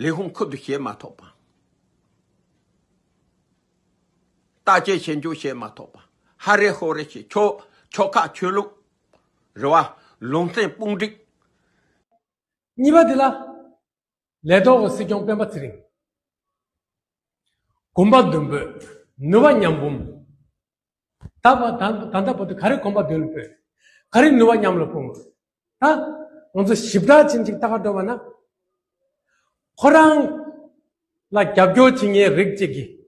ལས་ཁུངས་ཁུར་དུ་བཞེས་མ་ཐུབ་པ། བརྟག་དཔྱད་ཞིབ་འཇུག་བྱེད་མ་ཐུབ་པ། ཧ་རེ་ཧོ་རེ་བྱེད། ཆོལ་ཆོལ་ཁ་ཆོས་ལུགས་རེད་བ། ལུང་ཚན་དཔུང་སྒྲིག། གཉིས་པ་དེ་ལ། ལས་ཐོག་གི་སྲིད་སྐྱོང་སྤེན་པ་ཚེ་རིང་། གོམ་པ་མདུན་སྤོས། ནུས་པ་མཉམ་སྤུངས། ད་བ་ད་ད་ལྟ་བར་དུ་ག་རེ་གོམ་པ་མདུན་ལ་སྤོས། ག་རེ་ནུས་པ་མཉམ་ལ་སྤུངས། ད་ང་ཚོ་ཞིབ་ཕྲ་ཅན་ཅིག་ལྟ་ག་འགྲོ་བ་ན། ཁོ་རང་ལ་རྒྱབ་སྐྱོར་བྱེད་མཁན་རིགས་གཅིག་གིས།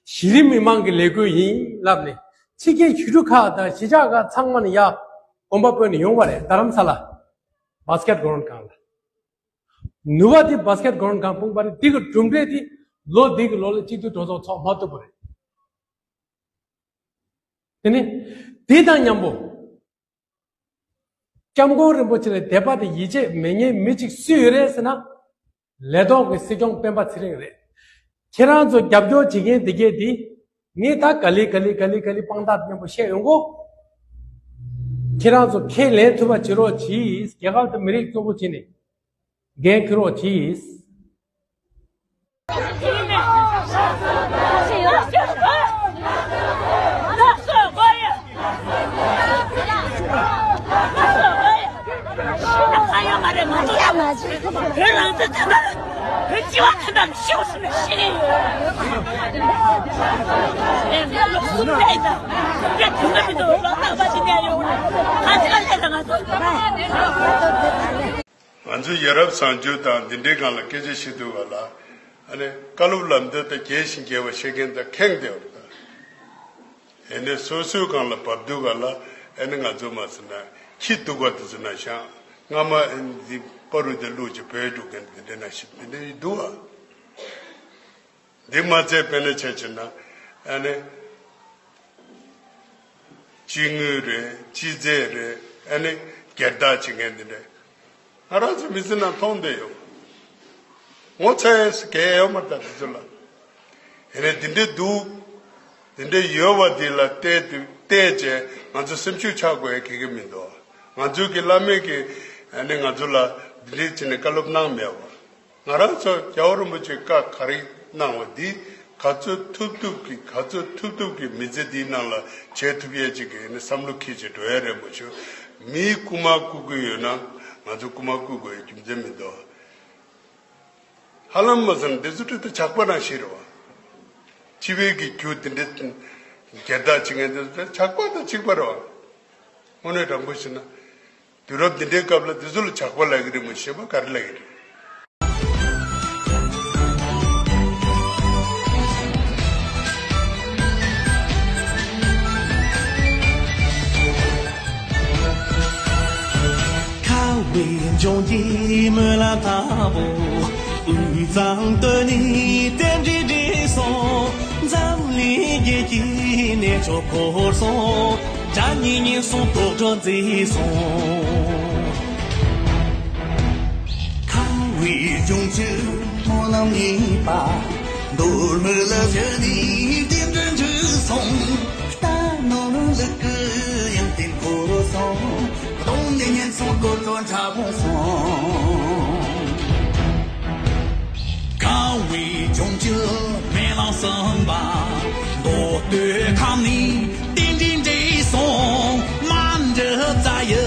གཞི་རིམ་མི་མང་གི་ལས་འགུལ་ཡིན་ལབ་ནས། ཕྱི་རྒྱལ་ཞི་ལུ་ཁག་དང་གཞིས་ཆགས་ཁག་ཚང་མ་ནས་ཡར་གོམ་པ་སྤོས་ནས་ཡོང་བ་རེད། རྡ་རམ་ས་ལ། བྷ་སི་ཀེ་ཊི་གོ་རོན་ཁང་ལ། ནུས་པ་དེ་བྷ་སི་ཀེ་ཊི་གོ་རོན་ཁང་སྤུངས་པ་རེད། དེ་གི་གྲུབ་འབྲས་དེ་ལོ་འདི་གི་ལོ་ལ་སྤྱི་འཐུས་གྲོས་ཚོགས་ཚོགས་མ་ཐུབ་པ་རེད། དེ་ནི་དེ་དང་མཉམ་པོ། སྐྱབས་མགོན་རིན་པོ་ཆེ་ལ་དད་པ་དང་ཡིད་ཆེས་མེད་མཁན་མི་གཅིག་སུ་ཡོད་རེད་ཟེར་ན། ལས་ཐོག་གི་སྲིད་སྐྱོང་སྤེན་པ་ཚེ་རིང་རེད། ཁྱེད་རང་ཚོ་རྒྱབ་སྐྱོར་བྱེད་མཁན་དེ་གས་དེ། ངས་ད་ག་ལེ་ག་ལེ་ག་ལེ་ག་ལེ་དཔང་རྟགས་མཉམ་པོ་བཤད་ཡོང་གོ། ཁྱེད་རང་ཚོ་ཁས་ལེན་ཐུབ་པ་བྱེད་རོགས་གྱིས། རྒྱལ་ཁབ་དང་མི་རིགས་གཙོ་བོ་བྱས་ནས། འགན་འཁུར་བ་གྱིས། ང་ཚོས་ཡ་རབས་བཟང་སྤྱོད་དང་འདི་འདྲའི་སྒང་ལ་སྐད་ཆ་བཤད་དུས་ག་ལ། ཨ་ནི་བཀའ་སློབ་ལམ་སྟོན་དང་རྒྱས་ཤིང་རྒྱས་པ་བཤད་མཁན་དང་ཁེངས་བསྡད་པ་དང་། ཨེ་ནས་སོ་སོའི་སྒང་ལ་བབས་དུས་ག་ལ། ཨེ་ནས་ང་ཚོ་མ་ཟེར་ན་ཁྱི་གདུག་པ་དེ་ཚོ་ན་ཤང་སྔ་མ་ཨེ་འདི་པ་རུ་དེ་བླུགས་ཀྱི་བོད་འགྲོ་མཁན་དེ་འདྲ་ན་ཤི་དེ་འདྲ་ཡི་འདུག་བ། འདི་མ་ཚད་དཔེར་ན་ཆ་བཞག་ན་ཨེ་ནས་སྤྱི་དངུལ་རེད། སྤྱི་རྫས་རེད། ཨེ་ནས་སྒེར་བདག་བྱེད་མཁན་དེ་འདྲ། ང་རང་ཚོ་མི་ཚེ་ནང་མཐོང་བསྡད་ཡོད། ངོ་ཚ་ཡས་གལ་ཡོད་མ་རེད་ད་དེ་ཚོ་ལ། ཡིན་ནའི་འདི་འདྲའི་འདུག་འདི་འདྲའི་ཡོད་པ་འདི་ལ་བལྟས་ཏེ་བལྟས་བྱས་ང་ཚོ་སེམས་ཤུགས་ཆག་དགོས་ཡ་གེ་གེ་མི་འདུག་ང་ཚོའི་གི་བླ་མས་གི་ཨ་ནི་ང་ཚོ་ལ་འདི་འདྲའི་བྱས་ནས་བཀའ་སློབ་གནང་མེད་པ། ང་རང་ཚོ་རྒྱལ་བ་རིན་པོ་ཆེས་བཀའ་ག་རེ་གནང་བ་འདི་ག་ཚོད་ཐུབ་ཐུབ་ཀྱིས་ག་ཚོད་ཐུབ་ཐུབ་ཀྱིས་མི་ཚེ་འདིའི་ནང་ལ་བྱེད་ཐུབ་ཡས་ཅིག་གི་ཨ་ནི་བསམ་བློ་འཁྱེར་བྱས་འགྲོ་ཡ་རེད་མ་གཞི། མིའི་རྐུ་མ་རྐུ་གི་ཡོད་ན་ང་ཚོ་རྐུ་མ་རྐུ་དགོས་ཡ་རྒྱུ་མཚན་མི་འདུག་ཧ་ལམ་མ་ཟེར་ན་འདི་ཚོ་ཏུ་ཏུ་ཇག་པ་ནང་བཞིན་རེད་བ། སྤྱི་པའི་གི་རྒྱུ་འདི་འདྲ་སྒེར་བདག་བྱེད་མཁན་འདི་ཚོ་ཇག་པ་དང་གཅིག་པ་རེད་བ། དངོས་གནས་དྲང་པོ་བཤད་ན། དུས་རབས་འདི་འདྲའི་སྐབས་ལ་འདི་ཚོ་ལ་ཇག་པ་ལབ་ཀྱི་རེད་མོད། གཞན་པ་ག་རེ་ལབ་ཀྱི་རེད། ཁ་བའི་ལྗོངས་ཀྱི་སྨོན་ལམ་དང་པོ། དབུས་གཙང་སྟོད་ནས་རྟེན་འབྲེལ་འགྲིག་སོང་། འཛམ་གླིང་རྒྱལ་གྱི་གནས་མཆོག་བོར་སོང་། དགྲ་གཉེན་ཉེན་སོང་། དོག་སྒྲོན་མཛེས་སོང་། ཁ་བའི་ལྗོངས་ཀྱི་སྨོན་ལམ་གཉིས་པ། མདོ་སྨད་ལ་བཞུད་ནས་རྟེན་འབྲེལ་འགྲིག་སོང་། རྟ་ནོར་ལུག་གི་ཡོན་ཏན་བོར་སོང་། གདོང་ནས་ཉེན་སོང་། དོག་སྒྲོན་ཕྲ་མོ་སོང་། ཁ་བའི་ལྗོངས་ཀྱི་སྨོན་ལམ་གསུམ་པ། མདོ་སྟོད་ཁམས་ནས་རྟེན་འབྲེལ་འགྲིག་སོང་། མ་འདྲི་རྩ་ཡི་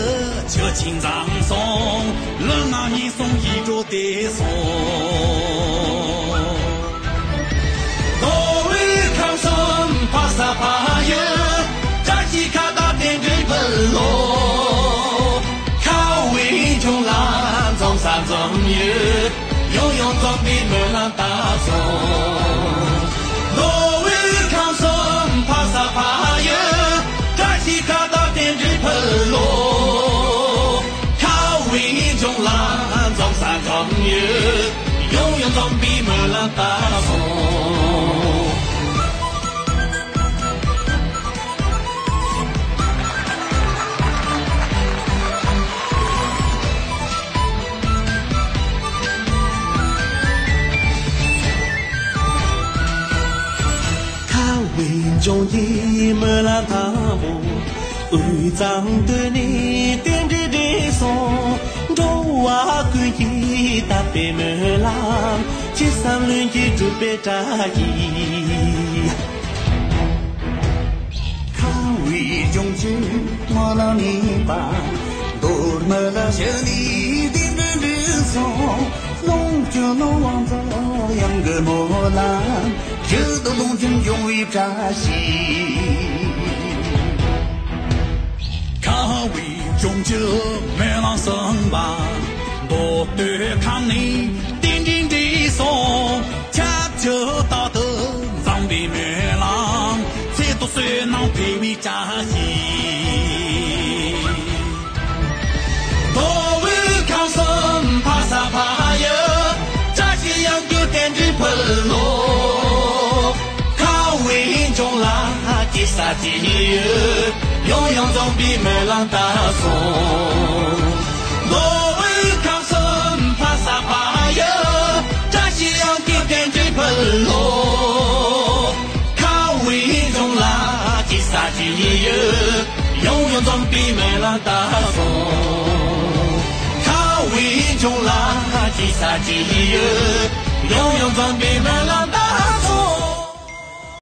ཆུ་ཆེན་འཛོམས་སོང་། ལུས་ངག་ཉེན་སོང་། ཡིད་འགྲོ་བདེ་སོང་། མདོ་དབུས་ཁམས་གསུམ་ཕ་ས་ཕ་ཡུལ། བཀྲ་ཤིས་ཁ་བཏགས་རྟེན་འབྲེལ་ཕུལ་ལོ། ཁ་བའི་ལྗོངས་ལ་འཛོམས་ས་འཛོམས་ཡུལ། ཡང་ཡང་འཛོམས་པའི་སྨོན་ལམ་བཏབ་སོང་། མདོ་དབུས་ཁམས་གསུམ་ཕ་ས་ཕ་ཡུལ། བཀྲ་ཤིས་ཁ་བཏགས་རྟེན་འབྲེལ་ཕུལ་ལོ། ཁ་བའི་ལྗོངས་ལ་འཛོམས་ས་འཛོམས་ཡུལ། ཡང་ཡང་འཛོམས་པའི་སྨོན་ལམ་བཏབ་སོང་། ཁ་བའི་ལྗོངས་ཀྱི་སྨོན་ལམ་དང་པོ། དབུས་གཙང་སྟོད་ནས་རྟེན་འབྲེལ་འགྲིག་སོང་། འགྲོ་བ་ཀུན་གྱི་དད་པའི་སྨོན་ལམ། ཅི་བསམ་ལྷུན་གྱིས་འགྲུབ་པའི་བཀྲ་ཤིས། ཁ་བའི་ལྗོངས་ཀྱི་སྨོན་ལམ་གཉིས་པ། མདོ་སྨད་ལ་བཞུད་ནས་རྟེན་འབྲེལ་འགྲིག་སོང་། ལོངས་སྤྱོད་ནོར་དབང་འཛོམས་ཡུམ་གྱི་སྨོན་ལམ། ཡུལ་དུ་ལོངས་སྤྱོད་འབྱུང་བའི་བཀྲ་ཤིས། ཁ་བའི་ལྗོངས་ཀྱི་སྨོན་ལམ་གསུམ་པ། མདོ་སྟོད་ཁམས་ནས་རྟེན་འབྲེལ་འགྲིག་སོང་། ཁྱབ་བྱེད་རྟག་ཏུ་འཛོམས་པའི་སྨོན་ལམ། ཚེ་ཐོག་བསོད་ནམས་འཕེལ་བའི་བཀྲ་ཤིས། མདོ་དབུས་ཁམས་གསུམ་ཕ་ས་ཕ་ཡུལ། བཀྲ་ཤིས་ཡུམ་གྱི་རྟེན་འབྲེལ་ཕུལ་ལོ། ཁ་བའི་ལྗོངས་ལ་སྐྱེ་ས་སྐྱེ་ཡུལ། ཡང་ཡང་འཛོམས་པའི་སྨོན་ལམ་བཏབ་སོང་། མདོ་དབུས་ཁམས་གསུམ་ཕ་ས་ཕ་ཡུལ། བཀྲ་ཤིས་ཡུམ་གྱི་རྟེན་འབྲེལ་ཕུལ་ལོ། ཁ་བའི་ལྗོངས་ལ་སྐྱེ་ས་སྐྱེ་ཡུལ། ཡང་ཡང་འཛོམས་པའི་སྨོན་ལམ་བཏབ་སོང་། ཁ་ ཡིད་འབྱུང་ལ་ཅི་ཟ་ཅི་ཡོད། ཡང་ཡང་འཛོམས་པའི་སྨོན་ལམ་ད།